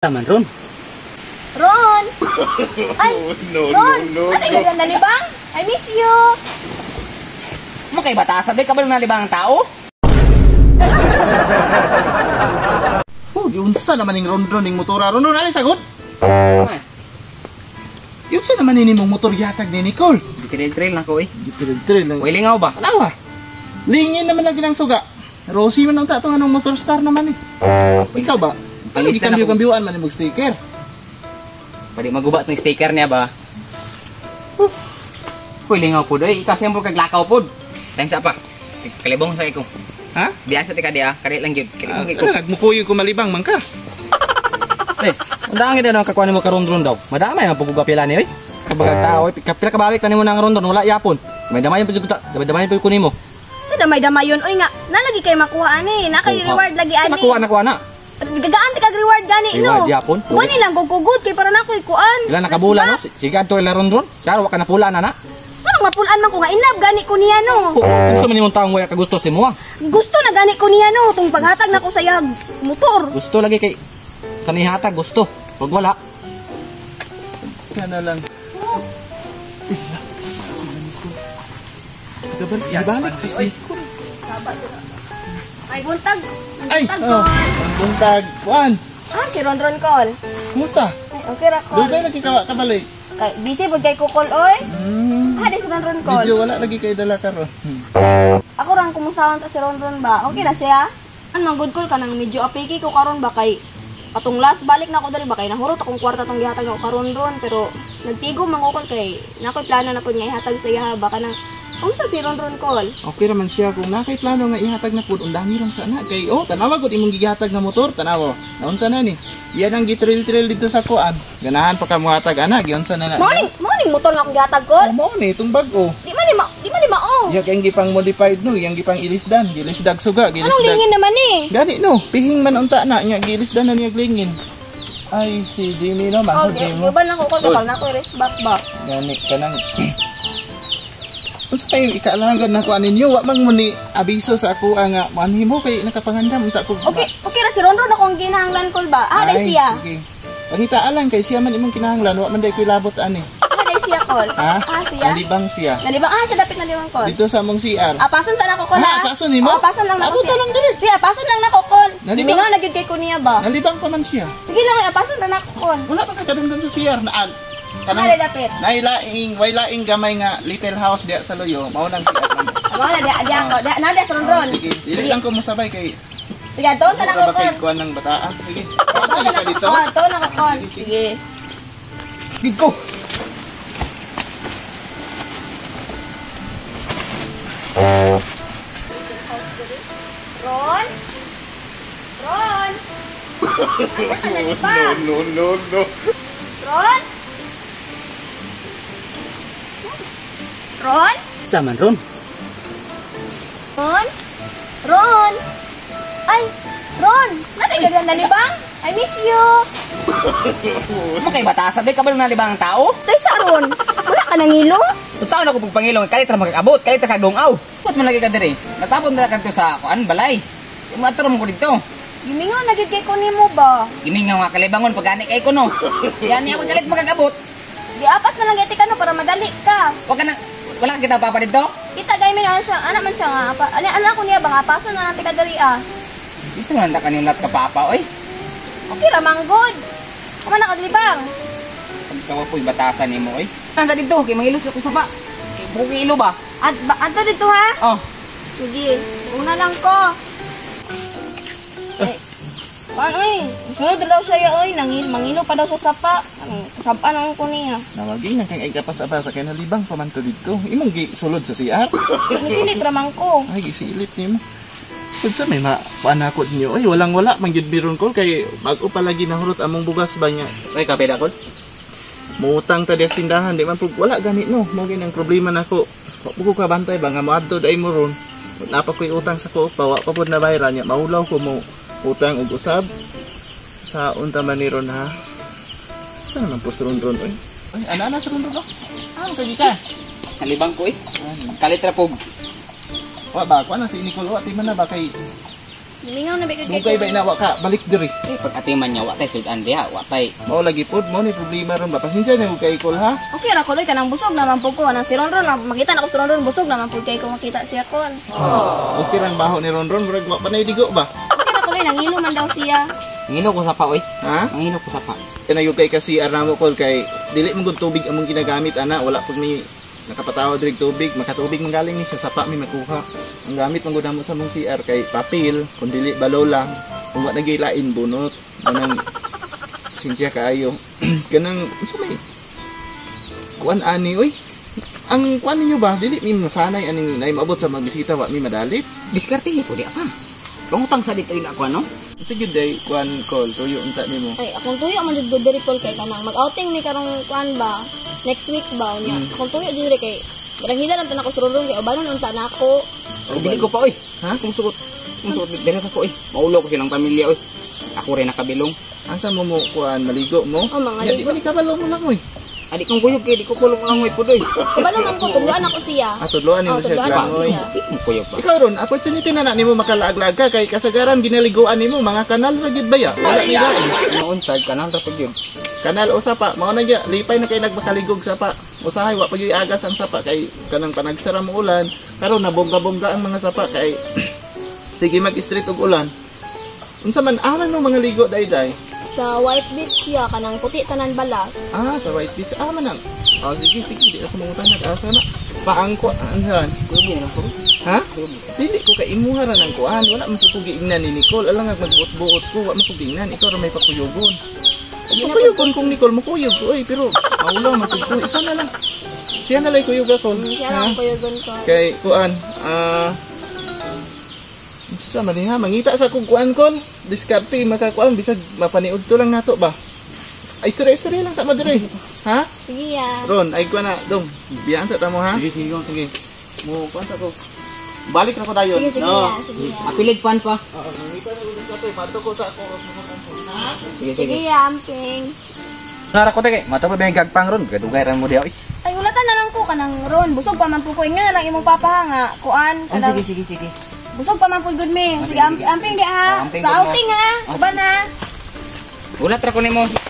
Taman ron. Ron! Ay, No, Ron! no, no, Ano no. yung nalibang? I miss you! Mo kay bata sabi kabalo na libang ang tao. Oh, giunsa naman ning rondron ning motora ron ron ali sagot. Ah, Giunsa naman ini mong motor gihatag ni Nicole. Trail-trail na ko eh. Gitrail-trail lang. Way lingaw ba? Alawa. Lingin naman lagi ng suga. Rosy man ang tato anong motor star naman eh. Ikaw ba? Ano Palis na na ko. gikambyo-kambyuan man imong sticker? Pwede maguba tong sticker niya ba? Huy, lingaw po doy. Ikaw siyempre kag lakaw pod. Thanks pa. Kalibong sa iko. Ha? Biya sa tika diya, kari lang gyud. Kalibong iko. Ano, nagmukuyo ko malibang man ka. Eh, ang dangin na kakuha nimo karon-ron daw. Madamay ang pagugapila ni oy. Kapag tao, oy, kapila kabalik tanimo nang rondon wala yapon. May damayan pa jud ta, damay pa jud ko nimo. So, damay-damay yun. Oy nga, nalagi kay makuha ani. Nakay Oh, reward lagi ani. Makuha na kuha na. Gagaan ti kag reward gani no. Reward yapon. Kuan lang gugugod kay para nako ikuan. Ila nakabula no. Sige adto ila rondon. Klaro wa ka napula na na. Anong mapulaan man ko nga inab gani ko niya no. Unsa man imong taong wala ka gusto si mo? Gusto na gani ko niya no tung paghatag nako sa iyang motor. Gusto lagi kay sa nihata gusto. Pag wala, Kana lang. Eh, sila Nicole. Gabalik, ibalik pa si Nicole. Ay buntag. Ay, Buntag oh, call. buntag. Juan, Ah, si Ron Ron call. kumusta? Ay, okay ra call. Dugay lagi ka kabalik. Kay busy pud kay ko call oy. Ah, di si Ron Ron call. Medyo wala lagi kay dala karon. Ako rang kumustahan ta si Ron Ron ba? Okay na siya? An man good call ka nang medyo apiki ko karon ba kay katong last balik na ako dali ba kay nahurot akong kwarta tong gihatag ako karon ron pero nagtigo man ko kay nakoy plano na pud nga ihatag sa iya ba kanang unsa si Ron Ron call? Okay raman siya kung nakay plano nga ihatag na pud undangi lang sana kay oh tanawa gud imong gihatag na motor tanawa. Naunsa na ni? Iyan ang gitrail-trail dito sa kuan. Ganahan pa ka mohatag ana, giunsa na na. Mao ning motor nga akong gihatag call. Oh, mao ni itong bag-o. Di man ni ma, di man ni mao. Iya kay gipang modified no, iyang gipang ilisdan, gilisdag suga, Anong gilisdag. lingin naman eh? Gani no, pihing man unta na nya gilisdan na niya lingin. Ay si Jimmy no, manghod Okay, nimo. uban lang ko call kapag nako rest back ba. Gani kanang Unsa kay ikaalangan na ko ninyo, wa man mo ni abiso sa ako nga manhi mo kay nakapangandam unta ko. Okay, okay ra si Ron Ron akong ginahanglan call ba? Ah, Ay, dai siya. Sige. Pangitaa lang kay siya man imong kinahanglan, wa man day ko'y labot ani. Ah, dai siya call. Ha? Ah, siya. Nalibang siya. Nalibang ah, siya dapat nalibang call. Dito sa among CR. Ah, pason sa nako call Ha, ha? pason nimo? Oh, pason lang nako Abot siya. lang diri. Siya, pason lang nako call. Nalibang? Mingaw na gyud kay ko niya ba? Nalibang pa man siya. Sige lang, ah, pason na nako call. Wala pa kadungdon sa CR na al. Ah, dai dapit. Nailaing, way laing gamay nga little house diya sa Loyo, mao nang CR man. Mo na di di ako. Di na di sa Ron Ron. Ah, sige, dili lang ko mosabay kay Sige, doon ta nako Wala ba kay call. kuan ng bataan. Sige. Doon Doon ta ka nako dito. call. Doon nako call. Sige, sige. Sige. Gid ko. Ron? Ron? Asa ka na ba? No, no, no. Ron? Ron? Saman ron. Ron? Ron? Ay, Ron! Natay ka nalibang? I miss you! Mo kay bata sabi kabalo na libang ang tao. Tay sa Ron, wala ka nang ilo? Unsaon ako pagpangilong kalit ra makakabot, kalit ra kadungaw. Ba't man lagi ka diri? Nagtapon na kadto sa kuan balay. Matro mo ko dito. Gimingaw na gid kay ko nimo ba? Gimingaw nga kalibangon pag gani kay ko no. Yan ako kalit makakabot. Diapas na lang giti ka no para madali ka. Wa ka na wala ka kita papa dito. Kita gay min ano siya, anak man siya nga. Apa, ali anak ko niya ba nga apason na lang ka diri ah. Dito man ta kanimo ka papa oy. Okay ra man good. Kuma na kaglibang. Pagkawa po'y batasan nimo oy. Nasa dito kay mangilos ako sa pa. Kay buki ilo ba? At ba, adto dito ha? Oh, Sige, una lang ko. Eh, paano eh? Sunod daw siya ya, oy. Nangil, mangilo pa daw siya sapa. Ang Sampa na ko niya. Nawaging nang kay kapas-apa sa kay nalibang pa man to dito. Imong gisulod sa CR. Misilip ramang ko. Ay, gisilip nimo. Unsa may ma kuan ako ninyo? Ay, walang wala man gyud biron ko kay bag-o pa lagi nahurot among bugas ba niya. ay kape da kol. Muutang ta diya sa tindahan di man pud wala gani no. Mao gyud ang problema nako. Wa po ko kabantay ba nga moadto dai mo ron. Napa ko'y utang sa ko pa wa pa pud na bayaran niya. Maulaw ko mo utang og usab. Sa unta man ni ron ha. Sa man po sa ron ron oy. Ay, ana na sa ron ron. Oh. Ah, kay ka. nalibang ko eh. Kalit ra pog. Wa ba kuan na si Nicole wa ti man na ba kay Mingaw na ba kay Dugay ba ina wa ka balik diri. Eh, pag atiman niya, wa tay sudan diha, wa tay. Mao lagi pod mo ni problema ron ba. Pasensya na kay Kol ha. Okay ra ko loy kanang busog naman pud ko nang si Ronron lang makita na ko si Ronron busog naman pud kay ko makita siya kon. Okay lang baho ni Ronron murag wa pa na digo ba. Okay ra ko loy nangilo man daw siya. Ngino ko sapa oy. Ha? Ngino ko sapa. Kanayo kay kasi arnamo kol kay dili man gud tubig among ginagamit ana, wala pud mi nakapatawa diri tubig, makatubig man galing ni sa sapa mi makuha. Ang gamit man gud namo sa mong CR kay papel, kun dili balo lang, kung wa nagilain bunot, kanang sinsya kaayo. Kanang unsa may kuan ani oy. Ang kuan ninyo ba dili mi masanay aning nay maabot sa magbisita wa mi madalit. Diskarte po di apa. Pangutang sa dito ina ko ano? Sige day kuan kol tuyo unta nimo. Ay, akong tuyo man jud gud diri kol kay kanang mag-outing mi karong kuan ba next week ba unya. Akong tuyo jud diri kay Barang lang tan ako sa Ronron kay ubanon unta na ako. Ay, dili ko pa oy. Ha? Kung suot, dili ko oy. Maulo ko silang pamilya oy. Ako rin nakabilong. Asa mo mo kuan maligo mo? Oh, mga Ya, di ligo. ba ni kabalo mo lang oy. Adi kong kuyog kay di ko kulong lang oy pudoy. Kabalo man ko tudloan ako siya. Ah, tudloan nimo Oh, siya tudloan lang ako oy. siya. Di mo kuyog ba? Ikaw ron, opportunity na na nimo makalaag-laag ka kay kasagaran ginaliguan nimo mga kanal ra gyud baya. Wala ni lain. Noon sad kanal ra pud yun. Kanal o sapa, mao na gyud lipay na kay nagmakaligog sapa. Usahay wa pa gyud agas ang sapa kay kanang panagsara mo ulan, karon nabongga-bongga ang mga sapa kay sige mag-street og ulan. Unsa man aman mo mga ligo dayday? Sa White Beach siya kanang puti tanan balas. Ah, sa White Beach ah man ang. Oh, sige sige, di ako mangutan nag-asa na. Paangko ansan? Kuyog yun ako. Ha? Dili ko kay imuha ra ng kuan, wala man ko giingnan ni Nicole. Alang nga magbuot-buot ko, wa man ko giingnan, ikaw ra may pakuyugon. Pakuyugon kung Nicole makuyog ko oy, pero maulaw man pud ko. Ikaw na lang. Siya na lang kuyog ako. Siya lang ang kuyugon ko. Kay kuan, sa man ha, mangita sa kong kuan kon. Diskarte makakuan bisag mapaniud to lang nato ba. Ay istorya-istorya lang sa madre. Ha? Sige ya. Ron, ay kuan na dong. Biyaan sa tamo ha. Sige, sige. Sige. Mo kuan sa ko. Balik na ko dayon. Sige, sige No. ya, sige ya. Apilig pan pa. Oo, mangita na ko sa to, pato ko sa ako. Ha? Sige Sige sige. ya, amping. Nara ko te kay mato pa ba yung gagpang ron? Kadugay ra mo diha oy. Ay, ulatan na lang ko kanang ron. Busog pa man po ko. Ingnan na lang imong papa nga. Kuan, kanang Sige sige sige. busog pa man po gud mi. Sige, amping di ha. Oh, amping Sa gud mo. outing ha. Ah, Uban ha. Ulat ra ko nimo.